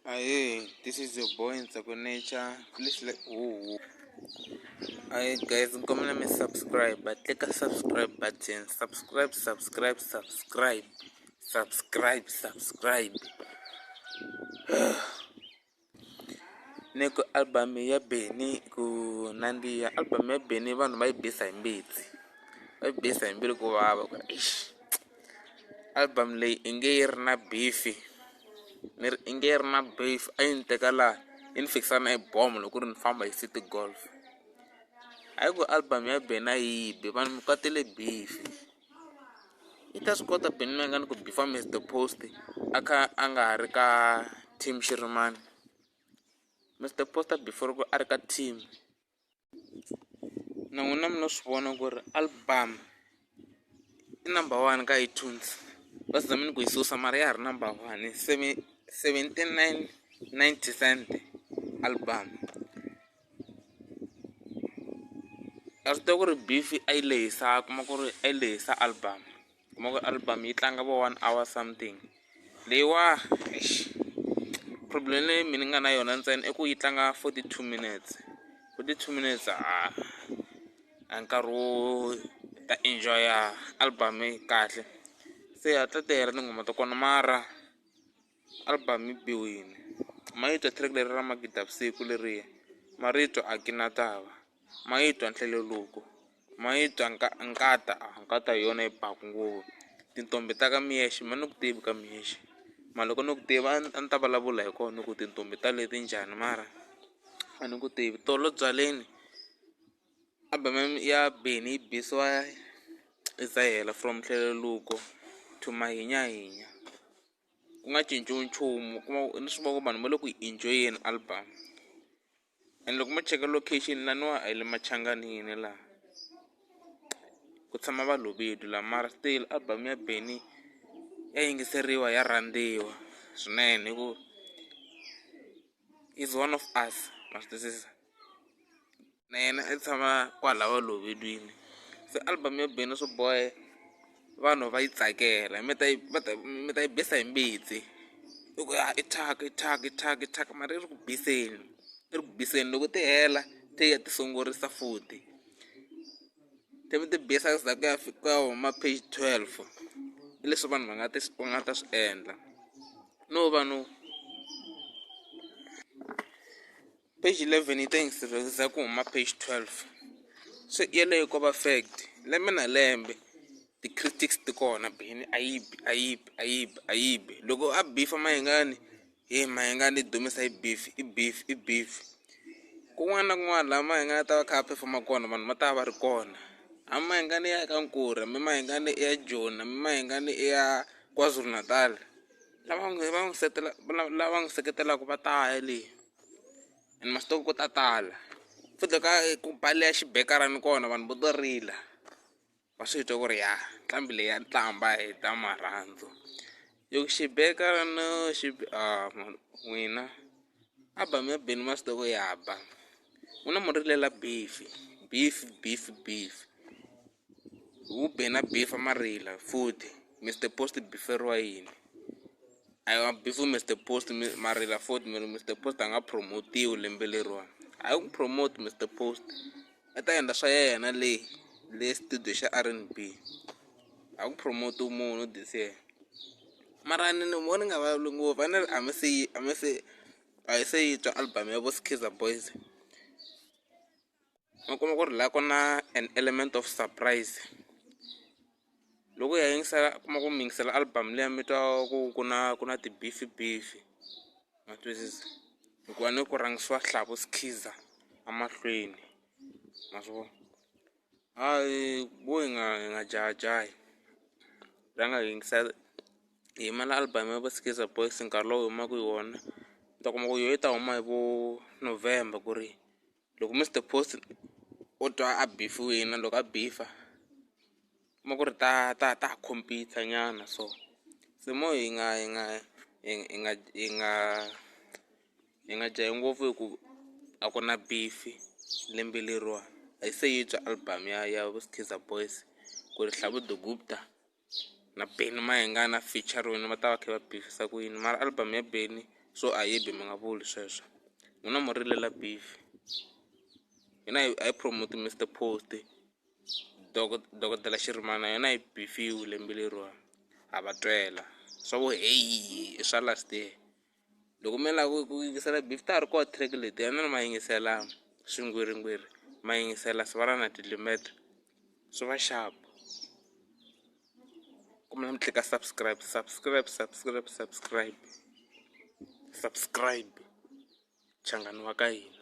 Ahee, this is your boy Ntsako Nature. Please like oh. Ahee guys, nkombela mi subscribe, click subscribe button, subscribe, subscribe, subscribe, subscribe, subscribe. Ni ku album ya Benny ku nandziha album ya Benny vanhu va yi bisa hi mbitsi va yi bisa hi mbilu ku vava ku eish album leyi i nge yi ri na beef ni ri i nge yi ri na beef a yi ni teka laha yi ni fikisa na ebomo loko ku ri ni famba hi City Golf hayi ku album ya Benny a yi bi vanhu mi kwatele beef i ta swi kota Benny Mayengani ku bifa Mister Post a kha a nga ha ri ka team Shirimani Mister Post a before ku a ri ka team na n'wina mi lo swi vona ku ri album i number one ka iTunes va zamile ku yi susa mara ya ha ri number one 79.90 cent album a swi tiva ku ri beef a yi lehisa kuma ku ri a yi lehisa album kuma ku ri album yi tlanga vo one hour something leyiwa eish problem leyi mina ni nga na yona ntsena i ku yi tlanga 42 minutes 42 minutes a a nkarhi wo ta enjoy-a album kahle se hatla ti hela tinghoma ta kona mara Album yi biwile ma yi twa track leri ra magidavusiku leriya ma ri twa a ki na tava ma yi twa nhleloluko ma yi twa nkata a nkata hi yona yi baku ngopfu tintombi ta ka Miyexe me a ni ku tivi ka Miyexe mara loko ni ku tiva a ni ta vulavula hi kona ku tintombi ta le ti njhani mara a ni ku tivi tolo byaleni album ya Benny yi bisiwa yi za yi hela from nhleloluko to mahinyahinya. Ku nga cinciwi nchumu u kuma ku ni swi vona ku vanhu va le ku yi enjoy-eni album and loko mo cheka location laniwa a hi le Machanganini laha ku tshama Balobedu la mara still album ya Benny ya yingiseriwa ya rhandziwa swinene hi ku is one of us ma swi twisisa. Na yena i tshama kwala Balobedu se album ya Benny swi bohe vanhu va yi tsakela mi ta yi va ta mi ta yi bisa hi mbitsi i ku ya i thyaka i thyaka i thyaka i thyaka mara yi ri ku biseni yi ri ku biseni loko ti hela ti ya ti sungurisa futhi ti ti bisa ku za ku ya ku ya huma page 12 hi leswi vanhu va nga ta va nga ta swi endla no vanhu. Page 11 yi ta yingiseriwa ku huma page 12 se yeleyo ko va fact lembe na lembe ti-critics ti kona Benny a yi bi a yi bi a yi bi a yi bi loko a beef-a Mayengani he Mayengani i dumisa hi beef i beef i beef kun'wana na kun'wana laha Mayengani a ta va a kha a perform-a kona vanhu va ta va va ri kona hambi Mayengani i ya eka Nkurhi hambi Mayengani i ya Joni hambi Mayengani i ya KwaZulu-Natal lava n'wi va n'wi lava n'wi seketelaka va ta ya le. And ma swi tiva ku ta tala futhi loko a ku baleya xibekarani kona vanhu vo to rila va swi twa ku ri ya nqambi leyi ya ntlamba hi ta marhandzu yo xibekarani xi a n'wina album ya Benny ma swi tiva ku ya ba n'wina mo rilela beef beef beef beef wu Benny a beef ma rila futhi Mister Post biferiwa yini. A yi beef Mister Post mi ma rila futhi mi ri Mister Post a nga promote-iwi lembe leriwani a yi ku promote Mister Post i ta endla swa yena le le studio xa R_N_B a ku promote-iwi munhu this year mara ni mo ni nga vulavuli ngopfu a ni ri a mi se yi a mi se a hi se yi twa album ya vo Skiza Boys u kuma ku ri la ku na an element of surprise loko hi ya yingisela u kuma ku mi yingisela album liya mi twa ku ku na ku na ti-beef beef ma twisisa hikuva ni ku rhangisiwa Hlavu Skhiza emahlweni ma swi vona hayi vo hi nga hi nga jahajahi rhanga hi yingisela hi yimela album ya vo Skhiza Boys nkarhi lowu humaka hi wona u ta kuma ku yoho yi ta huma hi vo November ku ri. Loko Mister Post o twa a beef-wini loko a beef-a u kuma ku ri ta ta ta ha compete nyana so se mo hi nga hi nga hi hi nga hi nga hi nga jahi ngopfu hi ku a ku na beef lembe leriwani a hi se yi twa album ya ya vo Skiza Boys ku ri Hlavu The Gupta. Na Benny Mayengani a feature-riwini va ta va kha va beef-isa ku yini mara album ya Benny swo a yi bi mi nga vuli sweswo n'wina mo rilela beef hina a hi promote Mister Post dokodela Shirimani na yena a yi beef-iwi lembe leriwani ha va twela swa vo heyi i swa last year loko mi lava ku yingisela beef ta ha ri kona track leti yanani ma yingisela swingwiringwiri ma yingisela sivara na tlilimete swi va sharp kombela mi tlika subscribe subscribe subscribe subscribe subscribe changani wa ka hina.